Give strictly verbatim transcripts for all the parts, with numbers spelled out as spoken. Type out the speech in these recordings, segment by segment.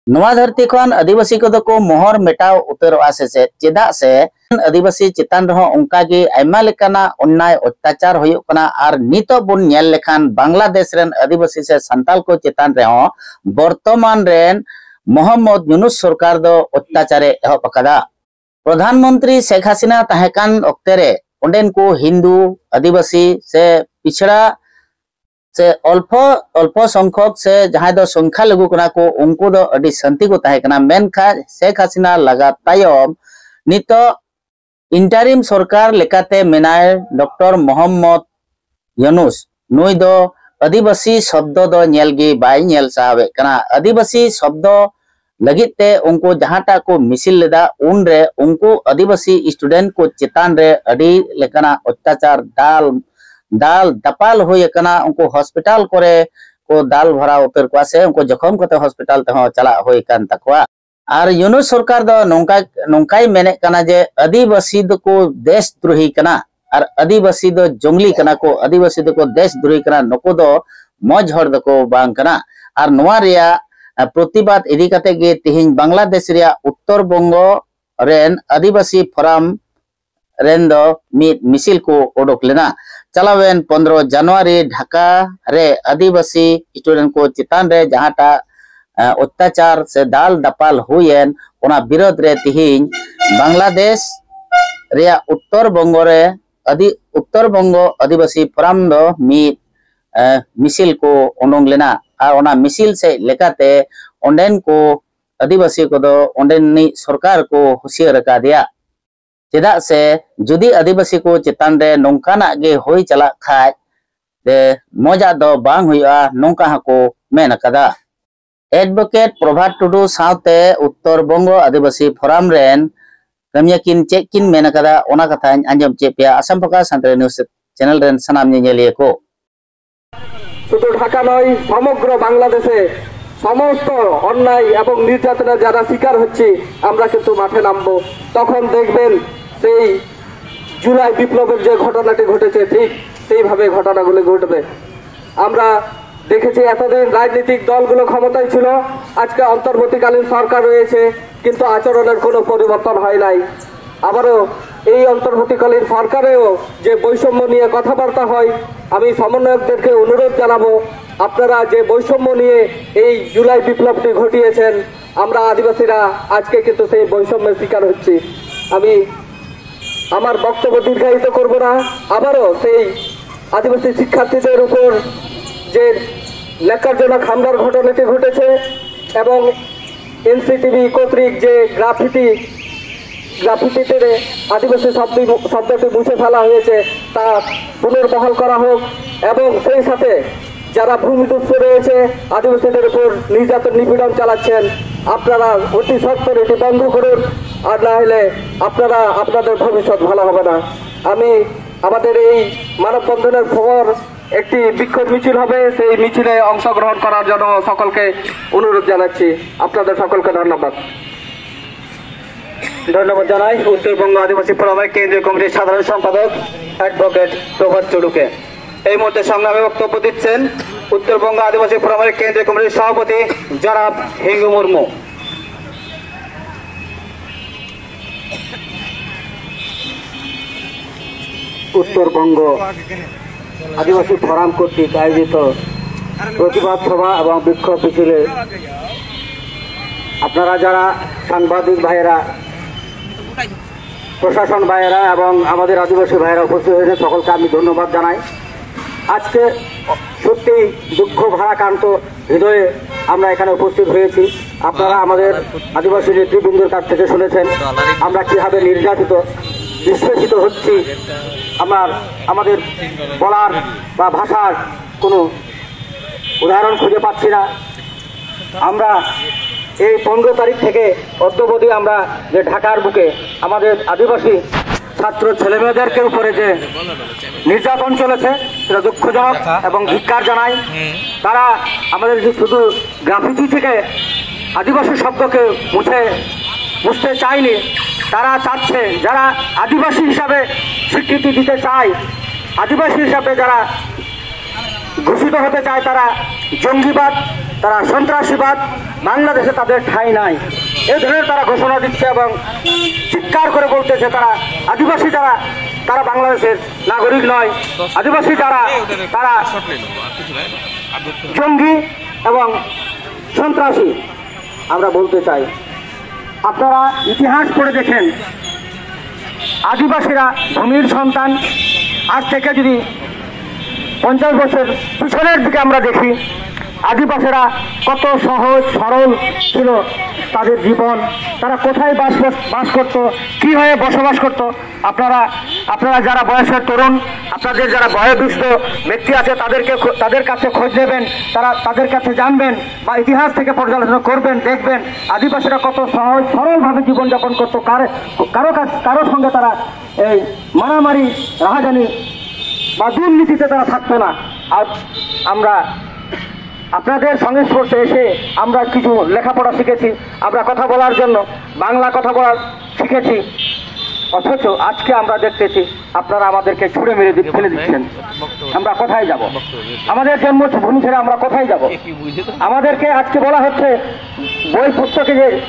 ᱱᱚᱣᱟ ᱫᱷᱟᱹᱨᱛᱤ ᱠᱷᱚᱱ ᱟᱹᱫᱤᱵᱟᱹᱥᱤ ᱠᱚᱫᱚ ᱠᱚ ᱢᱚᱦᱚᱨ ᱢᱮᱴᱟᱣ ᱩᱛᱟᱹᱨᱚᱜᱼᱟ ᱥᱮ ᱪᱮᱫ? ᱪᱮᱫᱟᱜ ᱥᱮ ᱟᱹᱫᱤᱵᱟᱹᱥᱤ ᱪᱮᱛᱟᱱ ᱨᱮᱦᱚᱸ ᱚᱱᱠᱟ ᱜᱮ ᱟᱭᱢᱟ ᱞᱮᱠᱟᱱᱟᱜ ᱚᱱᱱᱟᱭ ᱚᱛᱛᱟᱪᱟᱨ ᱦᱩᱭᱩᱜ ᱠᱟᱱᱟ᱾ ᱟᱨ ᱱᱤᱛᱚᱜ ᱵᱚᱱ ᱧᱮᱞ ᱞᱮᱠᱷᱟᱱ ᱵᱟᱝᱞᱟᱫᱮᱥ ᱨᱮᱱ ᱟᱹᱫᱤᱵᱟᱹᱥᱤ ᱥᱮ ᱥᱟᱱᱛᱟᱞ ᱠᱚ ᱪᱮᱛᱟᱱ ᱨᱮᱦᱚᱸ ᱵᱚᱨᱛᱚᱢᱟᱱ ᱨᱮᱱ ᱢᱚᱦᱚᱢᱢᱚᱫ ᱭᱩᱱᱩᱥ ᱥᱚᱨᱠᱟᱨ ᱫᱚ ᱚᱛᱛᱟᱪᱟᱨᱮ ᱮᱦᱚᱵ ᱟᱠᱟᱫᱟ᱾ ᱯᱨᱚᱫᱷᱟᱱ ᱢᱚᱱᱛᱨᱤ ᱥᱮᱠ ᱦᱟᱥᱤᱱᱟ ᱛᱟᱦᱮᱸ ᱠᱟᱱ ᱚᱠᱛᱮ ᱨᱮ ᱚᱸᱰᱮᱱ ᱠᱚ ᱦᱤᱱᱫᱩ, ᱟᱹᱫᱤᱵᱟᱹᱥᱤ ᱥᱮ ᱯᱤᱪᱷᱲᱟ ᱥᱮ ᱚᱞᱯᱚ, ᱚᱞᱯᱚ ᱥᱚᱝᱠᱷᱚᱠ ᱥᱮ ᱡᱟᱦᱟᱸᱭ ᱫᱚ ᱥᱚᱝᱠᱷᱟ ᱞᱟᱹᱜᱩ ᱠᱟᱱᱟ ᱠᱚ, ᱩᱱᱠᱩ ᱫᱚ ᱟᱹᱰᱤ ᱥᱟᱱᱛᱤ ᱠᱚ ᱛᱟᱦᱮᱸ ᱠᱟᱱᱟ᱾ ᱢᱮᱱᱠᱷᱟᱱ ᱥᱮᱠ ᱦᱟᱥᱤᱱᱟ ᱞᱟᱜᱟ ᱛᱟᱭᱚᱢ ᱱᱤᱛᱚᱜ ᱤᱱᱴᱟᱨᱤᱢ ᱥᱚᱨᱠᱟᱨ ᱞᱮᱠᱟᱛᱮ ᱢᱮᱱᱟᱭ ᱰᱚᱠᱴᱚᱨ ᱢᱚᱦᱚᱢᱢᱚᱫ ᱭᱩᱱᱩᱥ᱾ ᱱᱩᱭ ᱫᱚ ᱟᱹᱫᱤᱵᱟᱹᱥᱤ ᱥᱚᱵᱫᱚ ᱫᱚ ᱧᱮᱞ ᱜᱮ ᱵᱟᱭ ᱧᱮᱞ ᱥᱟᱦᱟᱣᱮᱫ ᱠᱟᱱᱟ᱾ ᱟᱹᱫᱤᱵᱟᱹᱥᱤ ᱥᱚᱵᱫᱚ ᱞᱟᱹᱜᱤᱫ ᱛᱮ ᱩᱱᱠᱩ ᱡᱟᱦᱟᱸᱴᱟᱜ ᱠᱚ ᱢᱤᱥᱤᱞ ᱞᱮᱫᱟ, ᱩᱱᱨᱮ ᱩᱱᱠᱩ ᱟᱹᱫᱤᱵᱟᱹᱥᱤ ᱥᱴᱩᱰᱮᱱᱴ ᱠᱚ ᱪᱮᱛᱟᱱ ᱨᱮ ᱟᱹᱰᱤ ᱞᱮᱠᱟᱱᱟᱜ ᱚᱛᱛᱟᱪᱟᱨ, ᱫᱟᱞ, ᱫᱟᱞ ᱫᱟᱯᱟᱞ ᱦᱩᱭ ᱟᱠᱟᱱᱟ᱾ ᱩᱱᱠᱩ ᱦᱚᱥᱯᱤᱴᱟᱞ ᱠᱚᱨᱮ ᱠᱚ ᱫᱟᱞ ᱵᱷᱚᱨᱟᱣ ᱩᱛᱟᱹᱨ ᱠᱚᱣᱟ ᱥᱮ ᱩᱱᱠᱩ ᱡᱚᱠᱷᱚᱢ ᱠᱟᱛᱮ ᱦᱚᱥᱯᱤᱴᱟᱞ ᱛᱮᱦᱚᱸ ᱪᱟᱞᱟᱜ ᱦᱩᱭ ᱟᱠᱟᱱ ᱛᱟᱠᱚᱣᱟ᱾ ᱟᱨ ᱭᱩᱱᱩᱥ ᱥᱚᱨᱠᱟᱨ ᱫᱚ ᱱᱚᱝᱠᱟ, ᱱᱚᱝᱠᱟᱭ ᱢᱮᱱᱮᱫ ᱠᱟᱱᱟ ᱡᱮ ᱟᱹᱫᱤᱵᱟᱹᱥᱤ ᱫᱚᱠᱚ ᱫᱮᱥ ᱫᱨᱳᱦᱤ ᱠᱟᱱᱟ ᱟᱨ ᱟᱹᱫᱤᱵᱟᱹᱥᱤ ᱫᱚ ᱡᱚᱝᱞᱤ ᱠᱟᱱᱟ ᱠᱚ, ᱟᱹᱫᱤᱵᱟᱹᱥᱤ ᱫᱚᱠᱚ ᱫᱮᱥ ᱫᱨᱳᱦᱤ ᱠᱟᱱᱟ, ᱱᱩᱠᱩ ᱫᱚ ᱢᱚᱡᱽ ᱦᱚᱲ ᱫᱚᱠᱚ ᱵᱟᱝ ᱠᱟᱱᱟ᱾ ᱟᱨ ᱱᱚᱣᱟ ᱨᱮᱭᱟᱜ, ᱟ, ᱯᱨᱚᱛᱤᱵᱟᱫ ᱤᱫᱤ ᱠᱟᱛᱮ ᱜᱮ ᱛᱮᱦᱮᱧ ᱵᱟᱝᱞᱟᱫᱮᱥ ᱨᱮᱭᱟᱜ ᱩᱛᱛᱚᱨ ᱵᱚᱝᱜᱚ ᱨᱮᱱ ᱟᱹᱫᱤᱵᱟᱹᱥᱤ ᱯᱷᱳᱨᱟᱢ ᱨᱮᱱ ᱫᱚ ᱢᱤᱫ ᱢᱤᱥᱤᱞ ᱠᱚ ᱚᱰᱚᱠ ᱞᱮᱱᱟ᱾ ᱪᱟᱞᱟᱣᱮᱱ ᱯᱚᱱᱫᱽᱨᱚ ᱡᱟᱱᱩᱣᱟᱨᱤ ᱰᱷᱟᱠᱟ ᱨᱮ ᱟᱹᱫᱤᱵᱟᱹᱥᱤ ᱥᱴᱩᱰᱮᱱᱴ ᱠᱚ ᱪᱮᱛᱟᱱ ᱨᱮ ᱡᱟᱦᱟᱸᱴᱟᱜ, ᱟ, ᱚᱛᱛᱟᱪᱟᱨ ᱥᱮ ᱫᱟᱞ ᱫᱟᱯᱟᱞ ᱦᱩᱭᱮᱱ, ᱚᱱᱟ ᱵᱤᱨᱳᱫᱷ ᱨᱮ ᱛᱤᱦᱤᱧ ᱵᱟᱝᱞᱟᱫᱮᱥ ᱨᱮᱭᱟᱜ ᱩᱛᱛᱚᱨ ᱵᱚᱝᱜᱚ ᱨᱮ ᱟᱹᱫᱤ-, ᱩᱛᱛᱚᱨ ᱵᱚᱝᱜᱚ ᱟᱹᱫᱤᱵᱟᱹᱥᱤ ᱯᱷᱳᱨᱟᱢ ᱫᱚ ᱢᱤᱫ, ᱮ, ᱢᱤᱥᱤᱞ ᱠᱚ ᱩᱰᱩᱝ ᱞᱮᱱᱟ᱾ ᱟᱨ ᱚᱱᱟ ᱢᱤᱥᱤᱞ ᱥᱮᱫ ᱞᱮᱠᱟᱛᱮ ᱚᱸᱰᱮᱱ ᱠᱚ ᱟᱹᱫᱤᱵᱟᱹᱥᱤ ᱠᱚᱫᱚ ᱚᱸᱰᱮᱱᱤᱡ ᱥᱚᱨᱠᱟᱨ ᱠᱚ ᱦᱩᱸᱥᱤᱭᱟᱹᱨ ᱟᱠᱟᱫᱮᱭᱟ᱾ ᱪᱮᱫᱟᱜ ᱥᱮ ᱡᱩᱫᱤ ᱟᱹᱫᱤᱵᱟᱹᱥᱤ ᱠᱚ ᱪᱮᱛᱟᱱ ᱨᱮ ᱱᱚᱝᱠᱟᱱᱟᱜ ᱜᱮ ᱦᱩᱭ ᱪᱟᱞᱟᱜ ᱠᱷᱟᱡ ᱛᱮ ᱢᱚᱡᱟᱜ ᱫᱚ ᱵᱟᱝ ᱦᱩᱭᱩᱜᱼᱟ, ᱱᱚᱝᱠᱟ ᱦᱚᱸᱠᱚ ᱢᱮᱱ ᱟᱠᱟᱫᱟ᱾ ᱮᱰᱵᱷᱚᱠᱮᱴ ᱯᱨᱚᱵᱷᱟᱛ ᱴᱩᱰᱩ ᱥᱟᱶᱛᱮ ᱩᱛᱛᱚᱨ ᱵᱚᱝᱜᱚ ᱟᱹᱫᱤᱵᱟᱹᱥᱤ ᱯᱷᱳᱨᱟᱢ ᱨᱮᱱ ᱠᱟᱹᱢᱤᱭᱟᱹ ᱠᱤᱱ ᱪᱮᱫ ᱠᱤᱱ ᱢᱮᱱ ᱟᱠᱟᱫᱟ, ᱚᱱᱟ ᱠᱟᱛᱷᱟᱧ ᱟᱸᱡᱚᱢ ᱪᱮᱫ ᱯᱮᱭᱟ Assam focus Santali news channel ᱨᱮᱱ ᱥᱟᱱᱟᱢ ᱧᱮᱧᱮᱞᱤᱭᱟᱹ ᱠᱚ᱾ শুধু ঢাকা নয়, সমগ্র বাংলাদেশে সমস্ত অন্যায় এবং নির্যাতনের যারা শিকার হচ্ছে, আমরা কিন্তু মাঠে নামবো। তখন দেখবেন সেই জুলাই বিপ্লবের যে ঘটনাটি ঘটেছে, ঠিক সেইভাবে ঘটনাগুলি ঘটবে। আমরা দেখেছি এতদিন রাজনৈতিক দলগুলো ক্ষমতায় ছিল, আজকে অন্তর্বর্তীকালীন সরকার রয়েছে, কিন্তু আচরণের কোনো পরিবর্তন হয় নাই। আবারও এই অন্তর্বর্তীকালীন সরকারেও যে বৈষম্য নিয়ে কথাবার্তা হয়, আমি সমন্বয়কদেরকে অনুরোধ জানাবো, আপনারা যে বৈষম্য নিয়ে এই জুলাই বিপ্লবটি ঘটিয়েছেন, আমরা আদিবাসীরা আজকে কিন্তু সেই বৈষম্যের শিকার হচ্ছি। আমি আমার বক্তব্য দীর্ঘায়িত করব না। আবারও সেই আদিবাসী শিক্ষার্থীদের উপর যে ন্যাক্কারজনক হামলার ঘটনাটি ঘটেছে এবং এনসিটিভি কর্তৃক যে গ্রাফিতি গ্রাফিতিতে আদিবাসী শব্দ শব্দটি মুছে ফেলা হয়েছে, তা পুনর্বহাল করা হোক এবং সেই সাথে যারা ভূমিদস্যু রয়েছে, আদিবাসীদের উপর নির্যাতন নিপীড়ন চালাচ্ছেন, আপনারা অতি সত্বর এটি বন্ধ করুন। আর না হলে আপনারা আপনাদের ভবিষ্যৎ ভালো হবে না। আমি আমাদের এই মানববন্ধনের পর একটি বিক্ষোভ মিছিল হবে, সেই মিছিলে অংশগ্রহণ করার জন্য সকলকে অনুরোধ জানাচ্ছি। আপনাদের সকলকে ধন্যবাদ। ধন্যবাদ জানাই উত্তরবঙ্গ আদিবাসী ফোরামের কেন্দ্রীয় কমিটির সাধারণ সম্পাদক অ্যাডভোকেট প্রভাত টুডুকে। এই মুহূর্তে সংগ্রামে বক্তব্য দিচ্ছেন উত্তরবঙ্গ আদিবাসী ফোরামের কেন্দ্রীয় কমিটির সভাপতি জনাব হিঙ্গু মুর্মু। উত্তরবঙ্গ আদিবাসী ফোরাম কর্তৃক আয়োজিত প্রতিবাদ সভা এবং বিক্ষোভ মিছিলে আপনারা যারা সাংবাদিক ভাইয়েরা, প্রশাসন ভাইয়েরা এবং আমাদের আদিবাসী ভাইয়েরা উপস্থিত হয়েছে, সকলকে আমি ধন্যবাদ জানাই। আজকে সত্যি দুঃখ ভারাক্রান্ত হৃদয়ে আমরা এখানে উপস্থিত হয়েছি। আপনারা আমাদের আদিবাসী নেতৃবৃন্দর কাছ থেকে শুনেছেন আমরা কিভাবে নির্যাতিত, নিষ্পেষিত হচ্ছি। আমার আমাদের বলার বা ভাষার কোনো উদাহরণ খুঁজে পাচ্ছি না। আমরা এই পনেরো তারিখ থেকে অদ্যাবধি আমরা যে ঢাকার বুকে আমাদের আদিবাসী ছাত্র ছেলেমেয়েদেরকে উপরে যে নির্যাতন চলেছে, সেটা দুঃখজনক এবং ধিক্কার জানাই। তারা আমাদের যে শুধু গ্রাফিতি থেকে আদিবাসী শব্দকে মুছে মুছতে চায়নি, তারা চাচ্ছে, যারা আদিবাসী হিসাবে স্বীকৃতি দিতে চায়, আদিবাসী হিসাবে যারা ঘোষিত হতে চায় তারা জঙ্গিবাদ, তারা সন্ত্রাসীবাদ, বাংলাদেশে তাদের ঠাঁই নাই। এ ধরনের তারা ঘোষণা দিচ্ছে এবং চিৎকার করে বলতেছে তারা আদিবাসী যারা, তারা বাংলাদেশের নাগরিক নয়। আদিবাসী যারা, তারা জঙ্গি এবং সন্ত্রাসী। আমরা বলতে চাই, আপনারা ইতিহাস পড়ে দেখেন, আদিবাসীরা ভূমির সন্তান। আজ থেকে যদি পঞ্চাশ বছর পিছনের দিকে আমরা দেখি, আদিবাসীরা কত সহজ সরল ছিল তাদের জীবন, তারা কোথায় বাস বাস করত, কীভাবে বসবাস করত। আপনারা আপনারা যারা বয়সের তরুণ, আপনাদের যারা বয়োবৃদ্ধ ব্যক্তি আছে, তাদেরকে খো- তাদের কাছে খোঁজ নেবেন, তারা তাদের কাছে জানবেন বা ইতিহাস থেকে পর্যালোচনা করবেন, দেখবেন আদিবাসীরা কত সহজ সরলভাবে জীবনযাপন করতো। কার কারো কাছ কারোর সঙ্গে তারা এই মারামারি, রাহাজানি বা দুর্নীতিতে তারা থাকতো না। আর আমরা আপনাদের সংস্পর্শে এসে আমরা কিছু লেখাপড়া শিখেছি, আমরা কথা বলার জন্য বাংলা কথা বলার শিখেছি, অথচ আজকে আমরা দেখতেছি আপনারা আমাদেরকে ছুঁড়ে মেরে দি- ফেলে দিচ্ছেন। আমরা কোথায় যাব? আমাদের জন্মভূমি ছেড়ে আমরা কোথায় যাব? আমাদেরকে আজকে বলা হচ্ছে বই পুস্তকে যে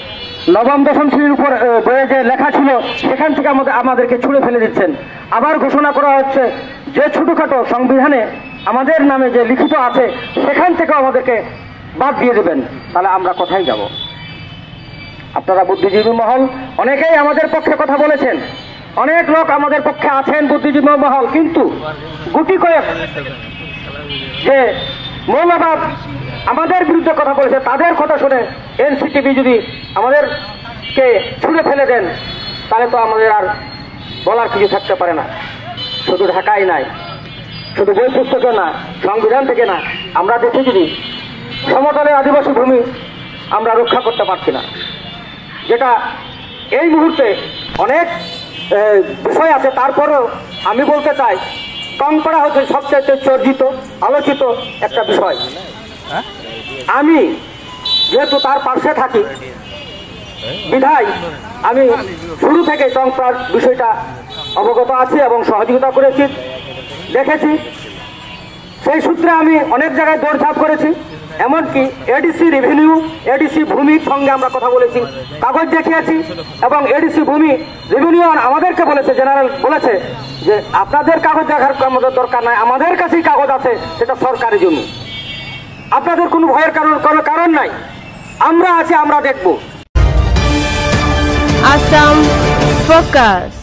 নবম দশম শ্রেণীর উপর এ, বইয়ে যে লেখা ছিল, সেখান থেকে আমাদের আমাদেরকে ছুঁড়ে ফেলে দিচ্ছেন। আবার ঘোষণা করা হচ্ছে যে ছোটোখাটো সংবিধানে আমাদের নামে যে লিখিত আছে, সেখান থেকে আমাদেরকে বাদ দিয়ে দেবেন। তাহলে আমরা কোথায় যাব? আপনারা বুদ্ধিজীবী মহল অনেকেই আমাদের পক্ষে কথা বলেছেন, অনেক লোক আমাদের পক্ষে আছেন বুদ্ধিজীবী মহল, কিন্তু গুটি কয়েক যে মৌলবাদ আমাদের বিরুদ্ধে কথা বলেছে, তাদের কথা শুনে এনসিটিভি যদি আমাদেরকে ছুঁড়ে ফেলে দেন, তাহলে তো আমাদের আর বলার কিছু থাকতে পারে না। শুধু ঢাকায় নাই, শুধু বই পুস্তকে না, সংবিধান থেকে না, আমরা দেখি যদি সমতলে আদিবাসী ভূমি আমরা রক্ষা করতে পারছি না, যেটা এই মুহূর্তে অনেক এ, বিষয় আছে। তারপরেও আমি বলতে চাই, টংপাড়া হচ্ছে সবচেয়ে চর্চিত, আলোচিত একটা বিষয়। আমি যেহেতু তার পাশে থাকি, বিধায় আমি শুরু থেকে টংপাড়ার বিষয়টা অবগত আছি এবং সহযোগিতা করেছি, দেখেছি। সেই সূত্রে আমি অনেক জায়গায় দৌড়ঝাঁপ করেছি। এমনকি এডিসি রেভিনিউ, এডিসি ভূমির সঙ্গে আমরা কথা বলেছি, কাগজ দেখিয়েছি। এবং এডিসি ভূমি, রেভিনিউ আমাদেরকে বলেছে, জেনারেল বলেছে যে আপনাদের কাগজ দেখার আমাদের দরকার নাই, আমাদের কাছেই কাগজ আছে, সেটা সরকারি জমি। আপনাদের কোনো ভয়ের কারণ, কোনো কারণ নাই, আমরা আছি, আমরা দেখব। Assam Focus.